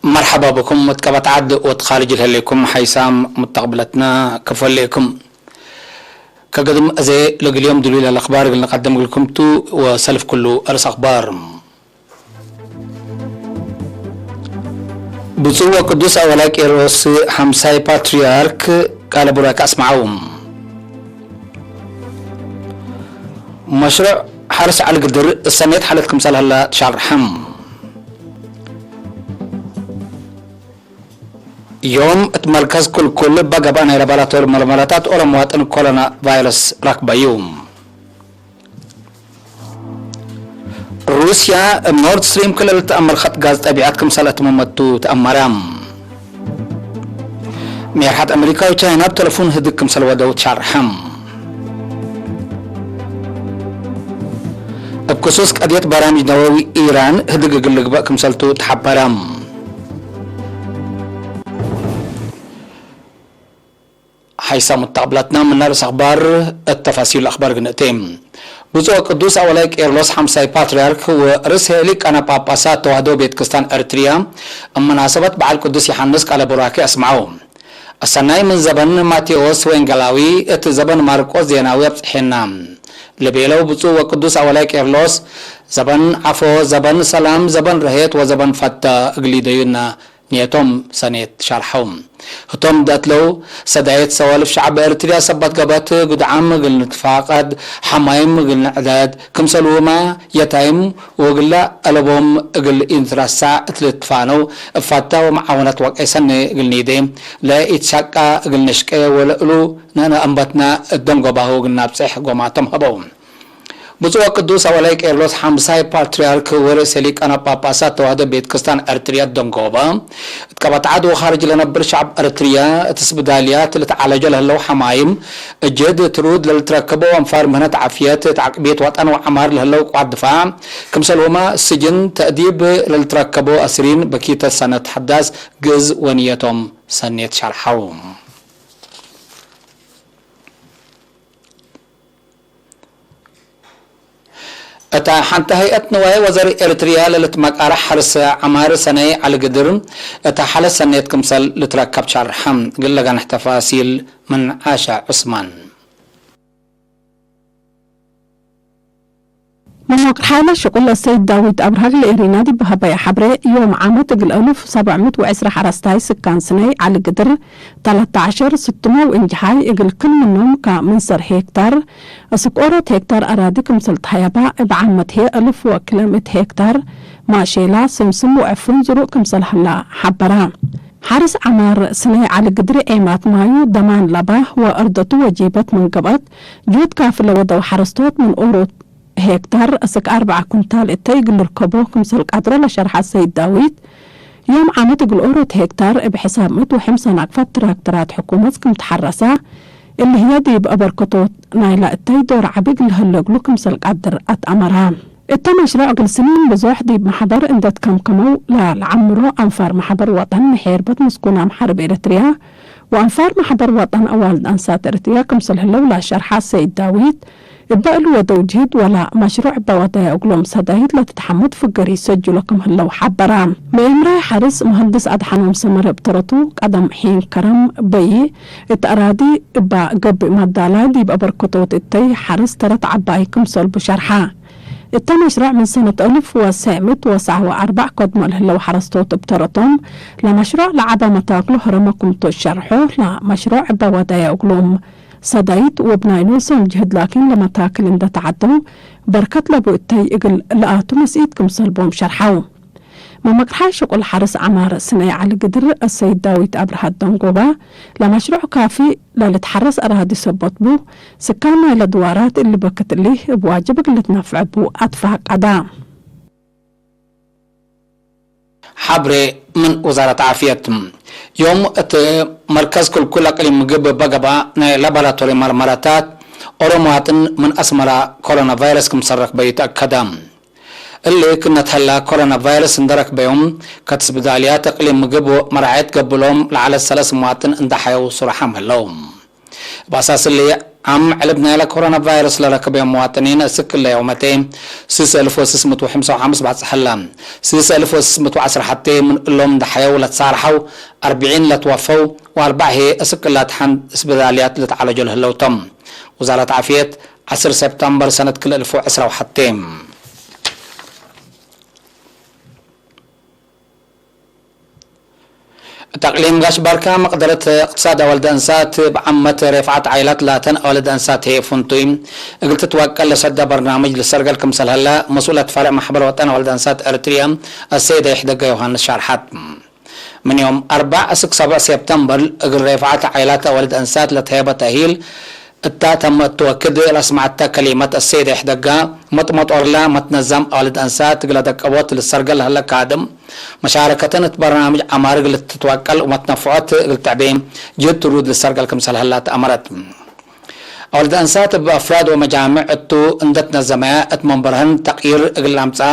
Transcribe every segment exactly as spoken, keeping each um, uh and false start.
መርሐባ ብኩም። ወትቀበት ዐድ ወትኻርጅ ለህሌኩም ሓይሳም ሙተቅብለትና ክፎ ህሌኩም። ከገድም አዜ ለግል ዮም ድሉይ ለለአክባር እግል ንቀድም እግልኩም ቱ። ወሰልፍ ክሉ አርስ አክባር። ብፁዕ ወቅዱስ አወላይ ቄርሎስ ሐምሳይ ፓትርያርክ ቃለ ቡራኬ አስመዐው። መሽሩዕ ሐርስ ዐሊ ግድር ሰኔት ሓለት ክምሰል ሀላ ትሻርሐም። ዮም እት መርከዝ ክልኩል በገብአ ናይ ለባራቶሪ መርመራታት ኦሮ መዋጥን ኮሮና ቫይረስ ረክበዩ። ሩስያ እብ ኖርድ ስትሪም ክል ለልትአመር ኸጥ ጋዝ ጠቢዐት ክምሰል አትመመቱ ተአመረ። ሜርሐት አሜሪካ ወቻይና እብ ተለፉን ህድግ ክምሰል ወደው ተሻርሐ። እብ ክሱስ ቀድየት በራምጅ ነወዊ ኢራን ህድግ እግል ልግበእ ክምሰልቱ ተሐበረ። ሐይሳም ሙተቅብላትና፣ ምነ ርእስ አክባር እት ተፋሲል አክባር ግንእቴ። ብፁዕ ወቅዱስ አወላይ ቄርሎስ ሐምሳይ ፓትርያርክ ወርእሰ ሊቃነ ጳጳሳት ተዋህዶ ቤት ክርስቲያን ኤርትርያ እብ መናሰበት በዓል ቅዱስ ዮሐንስ ቃለ ቡራኬ አስመዐው። አሰናይ ምን ዘበን ማቴዎስ ወንጌላዊ እት ዘበን ማርቆስ ዜናዊ አብጽሔና ለቤለው ብፁዕ ወቅዱስ አወላይ ቄርሎስ፣ ዘበን ዐፎ፣ ዘበን ሰላም፣ ዘበን ረሄት ወዘበን ፈተ እግል ኢደዩና ንየቶም ሰኔት ሻርሐው። ህቶም ደአትለው ሰዳየት ሰዋልፍ ሸዐብ ኤርትርያ ሰበት ገብአት፣ ግዱዓም እግል ንትፋቀድ፣ ሐማይም እግል ንዕደድ፣ ክምሰልሁመ የታይም ወእግለ አለቦም እግል ኢንትረሳዕ እት ልትፋነው፣ እብ ፋተ ወመዓወነት ወቅዒ ሰኒ እግል ኒዴ፣ ለኢትሻቃ እግል ንሽቄ ወለእሉ ነአንበትነ እት ደንጎባሁ እግል ናብጽሕ ጎማቶም ሀበው። ብፁዕ ወቅዱስ አወላይ ቄርሎስ ሐምሳይ ፓትርያርክ ወርእሰ ሊቃነ ጳጳሳት ተዋህዶ ቤት ክርስቲያን ኤርትርያ ደንጎበ፣ እት ቀበት ዐድ ወኻርጅ ለነብር ሸዐብ ኤርትርያ እት ስብዳልያት ልትዓለጆ ለህለው ሐማይም፣ እጅህድ ትሩድ ለልትረከቦ አንፋር ምህነት ዓፍየት፣ ተዕቅብየት ወጠን ወዐማር ለህለው ቅዋት ድፋዕ፣ ክምሰልሁመ ስጅን ተእዲብ ለልትረከቦ አስሪን በኪተ ሰነት ሐዳስ ግእዝ ወንየቶም ሰኔት ሸርሐው። እተ ሐንተ ሀይአት ንዋየ ወዘር ኤርትርያ ለልትመቃረሕ ሐርስ ዐማር ሰነይ ዐሊ ግድር፣ እተ ሐለት ሰኔት ክምሰል ልትረከብ ሻርሐ። እግል ለገንሕ ተፋሲል ምን ዓሻ ዑስማን። መሞቅርሓለ ሽቁል አሰይድ ዳዊት አብርሃ ለኤሪና ዲብ ሀበየ ሐብሬ፣ ዮም ዓመት እግል አሉፍ ሰብዕ ምእት ወዕስራ ሐረስታይ ስካን ስነይ ዐሊ ግድር፣ ተለተ ዐሸር ስቱመ ወእንጅሓይ እግል ክል ምኖም ከመንሰር ሄክታር፣ እስክ ኦሮት ሄክታር አራዲ ክምሰል ተሀየባ፣ እብ ዓመት ህዬ እልፍ ወክለ ምእት ሄክታር ማሼላ፣ ስምስም ወዕፉን ዝሩእ ክምሰል ሀላ ሐበራ። ሐርስ ዐማር ስነይ ዐሊ ግድሪ ዔማት ማዩ ደማን ለባ ወአርደቱ ወጂበት ምን ገብአት፣ ጁሁድ ካፊ ለወደው ሐረስቶት ምን ኦሮት ሄክታር እስክ አርበዕ ኩንታል እተይ እግል ልርከቦ ክምሰል ቀድሮ ለሸርሐ ሰይድ ዳዊት፣ ዮም ዓመት እግል ኦሮት ሄክታር እብ ሕሳብ ምእት ወሐምሳ ናቅፈት ትራክተራት ሕኩመት ክም ተሐረሳ፣ እሊ ህዬ ዲብ አበርከቶት ናይላ እተይ ዶር ዐቢ እግል ለህለ እግሉ ክምሰል ቀድር አትአመራ። እተ መሽሮዕ እግል ስኒን ብዞሕ ዲብ መሕበር እንዴ ትከምከመው ለለዐምሮ አንፋር መሕበር ወጠን መሔርበት ምስኩናም ሐርብ ኤረትርያ ወአንፋር መሕበር ወጠን አዋልድ አንሳት ኤረትርያ ክምሰል ህለው ለሸርሐ ሰይድ ዳዊት፣ እበ እሉ ወደው ጅህድ ወለ መሽሮዕ እበ ወደየ እግሎም ሰዳይት ለትትሐመድ ፍገር ኢሰጅሎ ክም ህለው ሐበራ። መኤምራይ ሐርስ መሀንድስ አድሐኖም ሰመረ እብ ተረቱ፣ ቀደም ሒን ከረም በይ እት አራዲ እበ ገብእ መዳላይ ዲብ አበርከቶት እተይ ሐርስ ተረት ዐባይ ክምሰልቡ ሸርሐ። እተ መሽሮዕ ምን ሰነት አልፍ ወሰዕ ምእት ወሰዕ ወአርበዕ ከድሞ ለህለው ሐረስቶት እብ ተረቶም፣ ለመሽሮዕ ለዐበ መታክሎ ሀረመ ክምቱ ሸርሖ፣ ለመሽሮዕ እበ ወደየ እግሎም ሰዳይት ወብናይ ኖሶም ጅህድ ላኪን ለመታክል እንደ ተዐደው፣ በርከት ለቡ እተይ እግል ለአቱ መስኢት ክምሰልቦም ሸርሐው። መመቅርሓይ ሽቁል ሐርስ ዐማር ስነይ ዐሊ ግድር አሰይድ ዳዊት አብርሃ ደንጎባ፣ ለመሽሮዕ ካፊ ለልትሐረስ አራዲ ሰበት ቡ፣ ስካን ናይለ ድዋራት እሊ በክት እሊ እብ ዋጅብ እግል ልትነፍዕ ቡ አትፋቀዳ። ሐብሬ ምን ውዛረት ዓፍየት። ዮም እት መርከዝ ክልኩል አቅሊም ምግብ በገባ ናይ ላቦራቶሪ መርመራታት ኦሮ መዋጥን ምን አስመራ ኮሮና ቫይረስ ክምሰል ረክበዩ ተአከደ። እሊ ክነት ሀላ፣ ኮሮና ቫይረስ እንደ ረክበዮም፣ ከትስብዳልያት እቅሊም ምግብ ወመራዐየት ገብእሎም ለዐለት ሰለስ መዋጥን እንደ ሐየው ሱረሓም ህለው። እብ አሳስ እሊ፣ ዓም ዕልብ ናይለ ኮሮና ቫይረስ ለረክበዮም መዋጥኒን እስክ እለ ዮመቴ፣ ስስ እልፍ ወስስ ምእት ወሐምሳ ወሐምስ ባጽሕ ህላ። ስስ እልፍ ወስስ ምእት ወዐስር ሐቴ ምን እሎም እንደ ሐየው ለትሳርሐው፣ አርብዒን ለትወፈው ወአርበዕ ህዬ እስክ እላ ተሐን እስብዳልያት ልትዓለጆ ለህለው ቶም። ውዛረት ዓፍየት፣ ዐስር ሴፕተምበር ሰነት ክልኤ እልፍ ወዕስራ ወሐቴ። እት አቅሊም ጋሽ ባርካ መቅደረት እቅትሳድ አወልድ አንሳት እብ ዓመት ሬፍዓት ዓይላት ላተን አወልድ አንሳት ህዬ ፍንቱይ እግል ትትወቀል ለሰደ በርናምጅ ልሰርገል ክምሰል ሀለ መስኡለት ፈርዕ ማሕበር ወጠን አወልድ አንሳት ኤረትርየ አሰይደ ይሕደገ ዮሃንስ ሻርሐት። ምን ዮም አርበዕ እስክ ሰብዕ ሴፕተምበር እግል ሬፍዓት ዓይላት አወልድ አንሳት ለትሀይበ ተእሂል እታ ተመ እቱ ወክድ ለአስመዐተ ከሊመት አሰይደ ይሕደገ፣ መጥመጦርለ መትነዛም አወልድ አንሳት እግለ ደቀቦት ልሰርገል ለሀለ ካድም፣ መሻረከተን እት በርናምጅ ዐማር እግል ትትወቀል ወመትነፍዖት እግል ትዕቤ ጅህድ ትሩድ ልሰርገል ክምሰል ሀላ ተአመረት። አወልድ አንሳት እብ አፍራድ ወመጃምዕ እቱ እንደ ትነዘመየ፣ እት መንበርህን ተቅይር እግል ለአምጽአ፣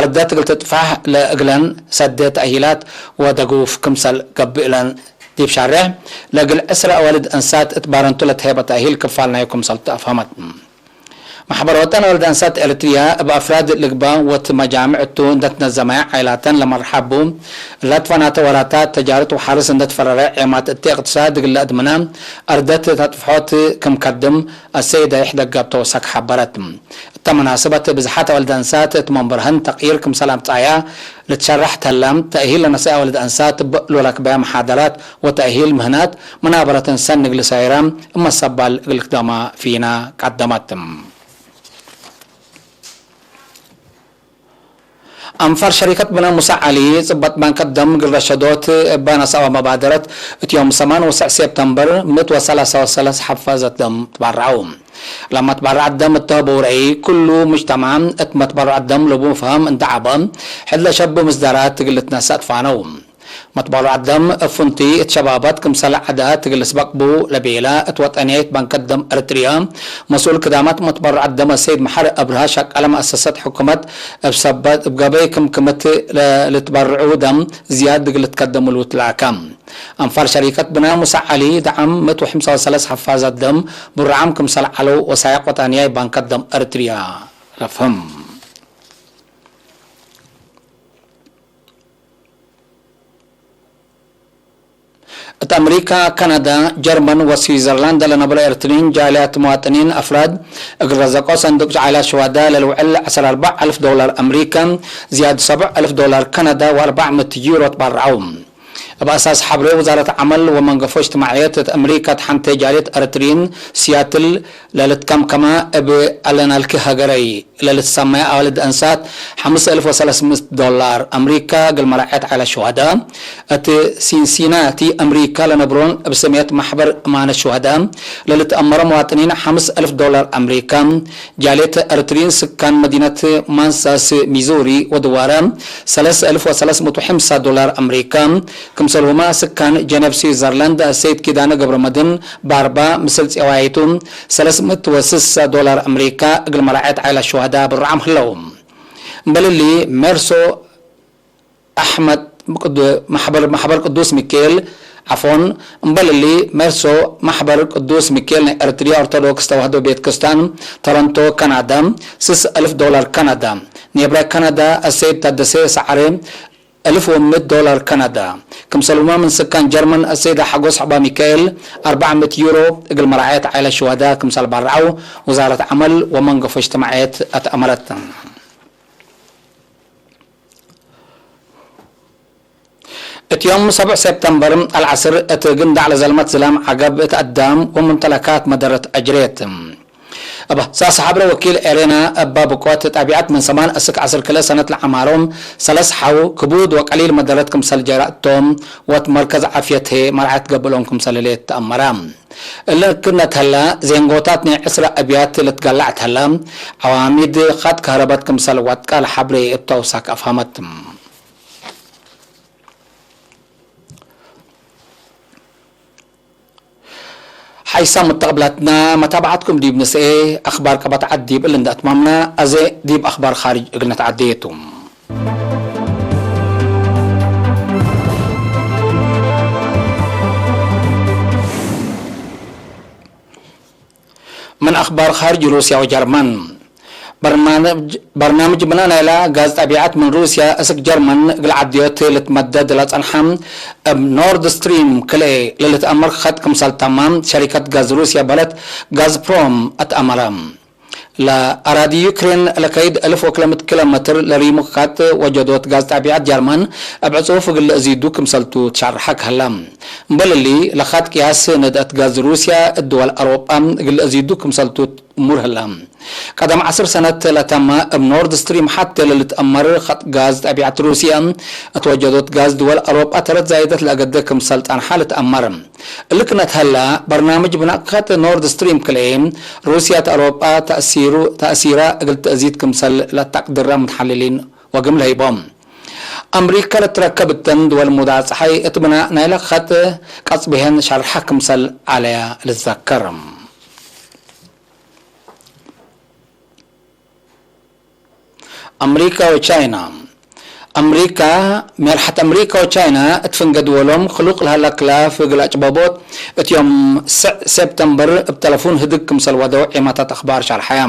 አርደት እግል ትጥፋሕ ለእግለን ሰዴ ተእሂላት ወደጉፍ ክምሰል ገብእለን ዲብ ሻሬሕ፣ ለእግል ዕስረ አወልድ አንሳት እት ባረንቱ ለትሀይበ ተእሂል ክፋል ናዩ ክምሰል ተአፍሀመት። ማሕበር ወጠን አወልድ አንሳት ኤረትርያ እብ አፍራድ ልግበእ ወእት መጃምዕ እቱ እንደ ትነዘመየ ዓይላተን ለመርሐቡ፣ እላ ትፈናተ ወራታት ተጃርት ወሐርስ እንደ ትፈረረ ዔማት እቴ እቅትሳድ እግል ለአድምነ አርደት ተጥፍሖት ክም ከድም አሰይደ ይሕደገ እብ ተወሰክ ሐበረት። እተ መናስበት ብዝሓት አወልድ አንሳት እት መንበርህን ተቅይር ክምሰል አምጽአያ ልትሸረሕ ተለ፣ ተእሂል ለነስአ አወልድ አንሳት እብ ለረክበያ መሓደራት ወተእሂል ምህናት መናበረትን ሰኒ እግል ሰይረ እብ መሰባል እግል ክደማ ፊና ቀደመት። አንፋር ሸሪከት ብነ ሙሳ ዐሊ፣ ጽበጥ ባንከት ደም እግል ረሸዶት እበ ነስአወ መባደረት፣ እት ዮም ሰማን ወሰዕ ሴፕተምበር፣ ምእት ወሰላሳ ወሰለስ ሐፋዘት ደም ትባረዐው። ለመትባረዐት ደም እተ ህበው ረአይ፣ ክሉ ሙጅተማዕ እት መትባረዐት ደም ለቡ ፈሀም እንተ ዐበ፣ ሕድ ለሸቡ ምስዳራት እግል ልትነሰእ ትፋነው። መትበሩዐት ደም እብ ፍንቱይ እት ሸባባት ክምሰል ዐዳት እግል ልስበቅ ቡ ለቤለ፣ እት ወጠንየት ባንከት ደም ኤረትርየ መስኡል ክዳማት መትበሩዐት ደም አሰይድ መሐሪ አብርሃ፣ ሸቃለ መአሰሰት ሕኩመት እብ ሰበት እብ ገበይ ክምክምት ለልትበርዑ ደም ዝያድ እግል ልትከደም እሉ ትላከ። አንፋር ሸሪከት ብነ ሙሳ ዐሊ፣ ደዓም ምእት ወሐምሳ ወሰለስ ሐፋዛት ደም ብሩዓም ክምሰል ዐለው ወሳይቅ ወጠንያይ ባንከት ደም ኤረትርየ ለፍህም። እት አምሪካ፣ ካናዳ፣ ጀርመን ወስዊዘርላንድ ለነብሮ ኤርትርዪን ጃልያት መዋጥኒን አፍራድ እግል ረዘቆ ሰንዱቅ ጃዕላት ሹሃዳ ለልውዕል ዐስር አርበዕ አልፍ ዶላር አምሪካ፣ ዝያድ ሰብዕ አልፍ ዶላር ካናዳ ወአርበዕ ምእት ዩሮ ትባረዐው። እብ አሳስ ሐብሬ ውዛረት ዐመል ወመንገፎ እጅትማዕየት እት አምሪካ፣ እት ሐንቴ ጃልየት ኤርትርዪን ሲያትል ለልትከምከመ እብ አለናልኪ ሀገረይ ለልትሰመየ አዋልድ አንሳት ሐምስ አልፍ ወሰለስ ምእት ዶላር አምሪካ እግል መራዐየት ዐለ ሹሀዳ፣ እት ሲንሲናቲ አምሪካ ለነብሮን እብ ስምየት መሕበር እማነት ሹሀዳ ለልትአመሮ መዋጥኒን ሐምስ አልፍ ዶላር አምሪካ፣ ጃልየት ኤርትርዪን ስካን መዲነት ማንሳስ ሚዙሪ ወድዋረ ሰለስ አልፍ ወሰለስ ምእት ወሐምሳ ዶላር አምሪካ፣ ክምሰልሁመ ስካን ጀነቭ ስዊዘርላንድ አሰይድ ኪዳነ ገብረመድህን ባርባ ምስል ጼዋይቱ ሰለስ ምእት ወስሳ ዶላር አምሪካ እግል መራዐየት ዐይላት ሹሀዳ ብሩዓም ህለው። እምበል እሊ፣ ሜርሶ አሕመድ ቅዱ-፣ መሕበር፣ መሕበር ቅዱስ ሚካኤል፣ ዐፎን፣ እምበል እሊ፣ ሜርሶ መሕበር ቅዱስ ሚካኤል ናይ ኤርትርያ ኦርቶዶክስ ተዋህዶ ቤት ክርስቲያን፣ ቶሮንቶ፣ ካናዳ፣ ስስ አልፍ ዶላር ካናዳ፣ ኔብራ ካናዳ፣ አሰይድ ታደሰ ሰዓሬ፣ አልፍ ወምእት ዶላር ካናዳ፣ ክምሰልሁመ ምን ስካን ጀርመን አሰይደ ሐጎስ ሐባ ሚካኤል፣ አርበዕ ምእት ዩሮ እግል መራዐየት ዐይላት ሹሀዳ ክምሰል ባረዐው ውዛረት ዐመል ወመንገፎ እጅትማዕየት አትአመረት። እት ዮም ሰብዕ ሴፕተምበር አልዐስር እት ግንዳዕ ለዘልመት ዝላም ዐገብ እት አዳም ወሙምተለካት መደረት አጅሬት። እብ ሳስ ሐብረ ወኪል ኤሬና እበ ብቆት ጣቢዐት ምን ሰማን እስክ ዐስር ክለ ሰነት ለዐማሮም ሰለስ ሐው ክቡድ ወቀሊል መደረት ክምሰል ጀረ እቶም ወእት መርከዝ ዓፍየት ህዬ መርዐየት ገብእሎም ክምሰል ህሌት ተአመረ። እሊ ክነት ሀላ፣ ዜንጎታት ናይ ዕስረ አብያት ልትገላዕ ተሀላ፣ ዐዋሚድ ኻጥ ከህረበት ክምሰል ወጥቀ ለሐብሬ እብ ተውሳክ አፍሀመት። ሐይሳም ሙተቅብላትና፣ መታብዐትኩም ዲብ ንስኤ አክባር ቀበት ዐድ ዲብ እሊ እንደ አትማምና፣ አዜ ዲብ አክባር ካርጅ እግል ነትዐዴ ቱ። ምን አክባር ካርጅ ሩስያ ወጀርመን። በርናምጅ፣ በርናምጅ ብናእ ናይላ ጋዝ ጠቢዐት ምን ሩስያ እስክ ጀርመን እግል ዐድዮት ልትመደድ ለጸንሐ እብ ኖርድ ስትሪም ክልኤ ለልትአመር ኸጥ ክምሰል ተማም ሸሪከት ጋዝ ሩስያ በለት ጋዝፕሮም አትአመረ። ለአራዲ ዩክሬን ለከይድ አልፍ ወክለ ምእት ኪሎ ሜትር ለሪሙ ኸጥ ወጀዶት ጋዝ ጠቢዐት ጀርመን እብ ዕጹፍ እግል ለአዚዱ ክምሰልቱ ትሸርሐ ከህለ። እምበል እሊ፣ ለኻት ቅያስ ነድአት ጋዝ ሩስያ እት ድወል አውሮጳ እግል ለአዚዱ ክምሰልቱ እሙር ህለ። ቀደም ዐስር ሰነት ለተመ እብ ኖርድ ስትሪም ሐቴ ለልትአመር ኸጥ ጋዝ ጠቢዐት ሩስያ እት ወጀዶት ጋዝ ድወል አውሮጳ ተረት ዛይደት ለአገደ ክምሰል ጸንሐ ልትአመር። እሊ ክነት ሀላ፣ በርናምጅ ብናእ ኸጥ ኖርድ ስትሪም ክልኤ ሩስያ እት አውሮጳ ተእሲሩ፣ ተእሲራ እግል ተእዚድ ክምሰል ለተአቅድረ ሙትሐልሊን ወግም ለህይቦም። አምሪከ ለትረከብ እተን ድወል ሙዳጸሐይ እት ብናእ ናይለ ኸጥ ቀጽብሄን ሸርሐ ክምሰል ዐለያ ልትዘከር። አምሪከ ወቻይና። አምሪከ፣ ሜርሐት አምሪከ ወቻይና እት ፍንገ ድወሎም ክሉቅ ለሀላ ክላፍ እግል አጭበቦት እት ዮም ስዕ ሴፕተምበር እብ ተለፉን ህድግ ክምሰል ወደው ዔማታት አክባር ሸርሐያ።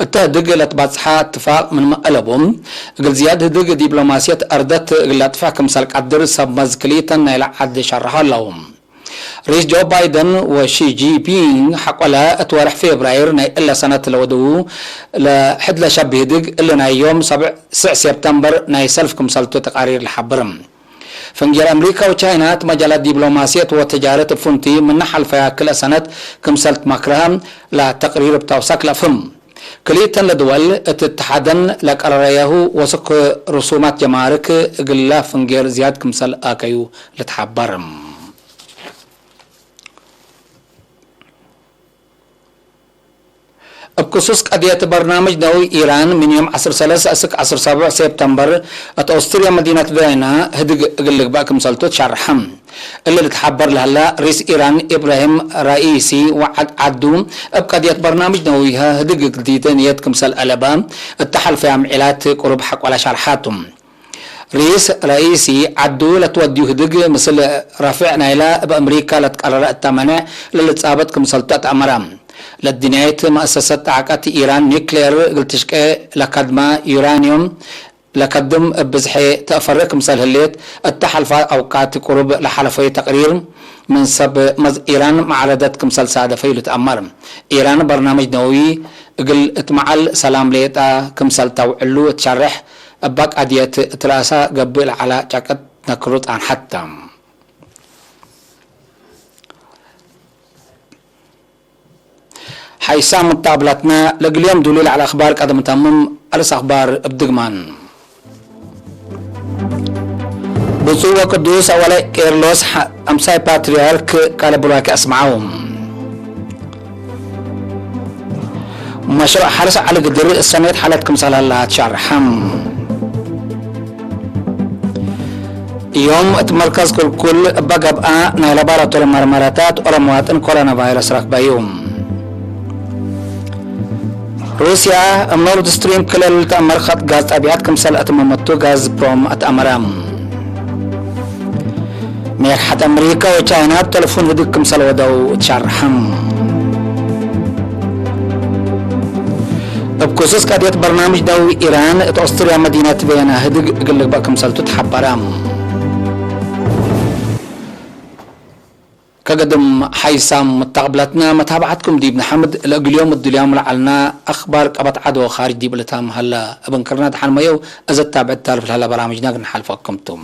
እተ ህድግ ለትባጽሐ እትፋቅ ምንመ አለቡ፣ እግል ዝያድ ህድግ ዲፕሎማስየት አርደት እግል ለአጥፍሕ ክምሰል ቀድር ሰብ መዝ ክልኢተን ናይለ ዐድ ሸርሐ ዐለው። ርኢስ ጆ ባይደን ወሺ ጂንፒንግ ሐቆለ እት ወርሕ ፌብራይር ናይ እለ ሰነት ለወደዉ ለሕድ ለሸቢ ህድግ እሊ ናይ ዮም ሰብዕ ስዕ ሴፕተምበር ናይ ሰልፍ ክምሰልቱ ተቃሪር ለሐብር። ፍንጌር አምሪካ ወቻይና እት መጃላት ዲፕሎማስየት ወተጃረት እብ ፍንቱይ ምነ ሐልፈያ ክልኤ ሰነት ክምሰል ትመክረሀ ለተቅሪር እብ ተውሳክ ለአፍህም። ክልኢተን ለድወል እት እትሓደን ለቀረረያሁ ወስክ ርሱማት ጀማርክ እግለ ፍንጌር ዝያድ ክምሰል አከዩ ልትሐበር። እብ ክሱስ ቀድየት በርናምጅ ነዊ ኢራን፣ ምን ዮም ዐስር ሰለስ እስክ ዐስር ሰቡዕ ሴፕተምበር እት ኦስትርያ መዲነት ቬና ህድግ እግል ልግበእ ክምሰልቱ ትሸርሐ። እሊ ልትሐበር ለሀላ፣ ርኢስ ኢራን ኢብራሂም ራኢሲ ወዐድ ዐዱ፣ እብ ቀድየት በርናምጅ ነዊሀ ህድግ እግል ቲተ ንየት ክምሰል አለበ፣ እተ ሐልፈያም ዒላት ቅሩብ ሐቆለ ሸርሐቱ። ርኢስ ራኢሲ ዐዱ ለትወድዩ ህድግ ምስል ረፍዕ ናይላ እብ አምሪካ ለትቀረረ እተ መኔዕ ለልትጻበጥ ክምሰልቱ አትአመረ። ለድንያይት መአሰሰት ጣቀት ኢራን ኒክሌር እግል ትሽቄ ለከድመ ዩራንዩም ለከድም እብ ብዝሐ ተአፈሬ ክምሰል ህሌት፣ እተ ሐልፋ አውቃት ቅሩብ ለሐለፈዩ ተቅሪር ምን ሰብ መዝ ኢራን መዓረደት ክምሰል ሳደፈዩ ልትአመር። ኢራን በርናምጅ ነወዊ እግል እት መዓል ሰላም ሌጣ ክምሰል ተውዕሉ እት ሸርሕ፣ እበ ቀድየት እት ረአሳ ገብእ ለዐለ ጨቅጥ ነክሩ ጻንሐት ተ። ሐይሳም ሙጣብላትነ ለእግል ዮም ዱሊ ለዐለ አክባር ቀደም ተምም፣ አለስ አክባር እብ ድግማን። ብፁዕ ወቅዱስ አወለ ቄርሎስ ሐ-፣ አምሳይ ፓትርያርክ ቃለ ቡራኬ አስመዐው። መሽሩዕ ሐርስ ዐሊ ግድር ሰኔት ሐለት ክምሰል ሀላ ትሸርሐ። ዮም እት መርከዝ ክልኩል እበ ገብአ ናይ ለባራቶሪ መርመረታት ኦሮ መዋጥን ኮሮና ቫይረስ ረክበዩ። ሩስያ እብ ኖርድ ስትሪም ክልኤ ለልትአመር ኸጥ ጋዝ ጠቢዐት ክምሰል አትመመቱ ጋዝፕሮም አትአመረ። ሜርሐት አምሪካ ወቻይና እብ ተለፉን ህድግ ክምሰል ወደው ትሸርሐ። እብ ክሱስ ቀድየት በርናምጅ ደው ኢራን፣ እት ኦስትርያ መዲነት ቬና ህድግ እግል ልግበእ ክምሰልቱ ተሐበረ። ከገድም ሐይሳም መታቅብላትና መታብዓትኩም ዲብ ነሐምድ፣ ለእግል ዮም እዱልያም ለዐልና አክባር ቀበት ዐድ ወካርጅ ዲብ ልታም ሀለ። እብ እንክርና ደሓን መየው፣ እዘ ታብዕት ታልፍ ለሀለ በራምጅና እግል ነሓልፈኩም ቱ።